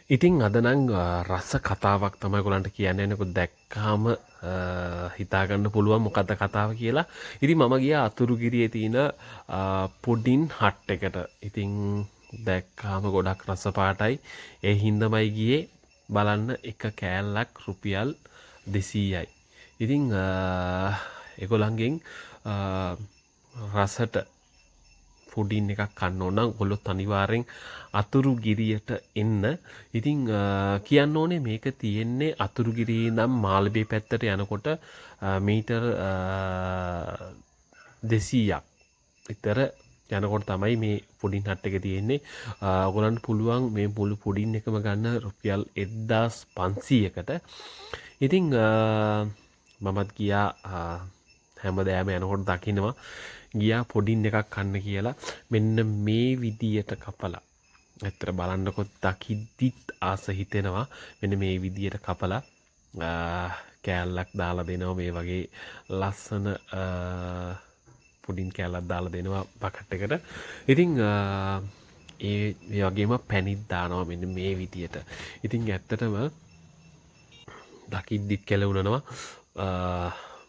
ඉතින් අද නම් රස කතාවක් තමයි ඔයගොල්ලන්ට කියන්න යන්නේ. ඔක දැක්කාම හිතාගන්න පුළුවන් මොකද්ද කතාව කියලා. ඉතින් මම ගියා අතුරුගිරියේ තියෙන පුඩින් හට් එකට. ඉතින් දැක්කාම ගොඩක් රස පාටයි. ඒ හින්දාමයි ගියේ. බලන්න එක කෑල්ලක් රුපියල් 200යි. ඉතින් ඒගොල්ලන්ගෙන් රසට පුඩින් එකක් කන්න ඕන නම් ඔයගොල්ලොත් අනිවාර්යෙන් අතුරුගිරියට එන්න. ඉතින් කියන්න ඕනේ මේක තියෙන්නේ අතුරුගිරියේ ඉඳන් මාළඹේ පැත්තට යනකොට මීටර් 200ක් විතර යනකොට තමයි මේ පුඩින් හට් එක තියෙන්නේ. ඔයගොල්ලන්ට පුළුවන් මේ මුළු පුඩින් එකම ගන්න රුපියල් 1500කට. ඉතින් මමත් ගියා, හැමදාම යනකොට දකින්නවා, ගියා පොඩින් එකක් කන්න කියලා. මෙන්න මේ විදියට කපලා, ඇත්තට බලන්නකොත් දකිද්දිත් ආස හිතෙනවා. මෙන්න මේ විදියට කපලා කෑල්ලක් දාලා දෙනවා. මේ වගේ ලස්සන පුඩින් කෑල්ලක් දාලා දෙනවා බකට් එකට. ඉතින් ඒ වගේම පැණිත් දානවා මෙන්න මේ විදියට. ඉතින් ඇත්තටම දකිද්දිත් කැලවුනනවා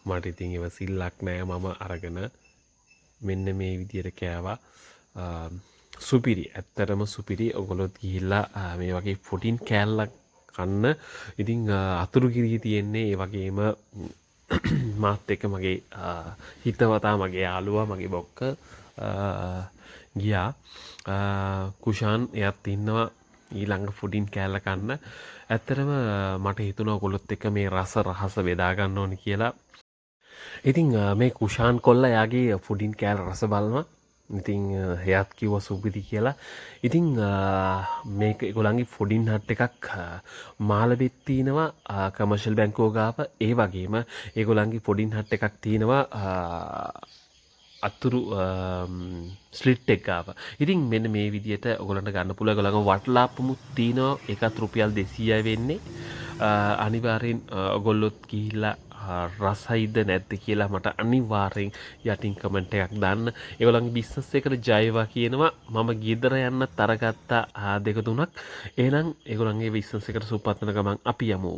මට. ඉතින් ඉවසිල්ලක් නෑ, මම අරගෙන මෙන්න මේ විදියට කෑවා. සුපිරි, ඇත්තටම සුපිරි. ඔගොල්ලොත් ගිහිල්ලා මේ වගේ පුඩින් කෑල්ලක් කන්න. ඉතින් අතුරුගිරියේ තියෙන්නේ. ඒ වගේම මාත් එක්ක මගේ හිතවතා, මගේ යාළුවා, මගේ බොක්ක ගියා, කුෂාන්. එයත් ඉන්නවා ඊළඟ පුඩින් කෑල්ල කන්න. ඇත්තටම මට හිතුණා ඔයගොල්ලොත් එක්ක මේ රස රහස බෙදා ගන්න ඕනි කියලා. ඉතින් මේ කුෂාන් කොල්ලා එයාගේ පුඩින් කෑල්ල රස බලනවා. ඉතින් එයාත් කිව්වා සුපිරි කියලා. ඉතින් මේක ඒගොල්ලන්ගේ පුඩින් හට් එකක් මාළඹෙත් තියෙනවා, කමර්ෂල් බැංකුව ගාව. ඒ වගේම ඒගොල්ලන්ගේ පුඩින් හට් එකක් තියෙනවා අතුරු ස්ලිට් එක ගාව. ඉතින් මෙන්න මේ විදියට ඔයගොල්ලන්ට ගන්න පුළුවන්. ඒගොල්ලන්ගේ වටලාප්පමුත් තියෙනවා. ඒකත් රුපියල් 200යි වෙන්නේ. අනිවාර්යෙන් ඔයගොල්ලොත් ගිහිල්ලා රසයිද නැද්ද කියලා මට අනිවාර්යෙන් යටින් කමෙන්ට් එකක් දාන්න. ඒගොල්ලන්ගේ බිස්නස් එකට ජය වේවා කියනවා. මම ගෙදර යන්නත් අරගත්තා දෙක තුනක්. එහෙනම් ඒගොල්ලන්ගේ බිස්නස් එකට සුබ පතන ගමන් අපි යමු.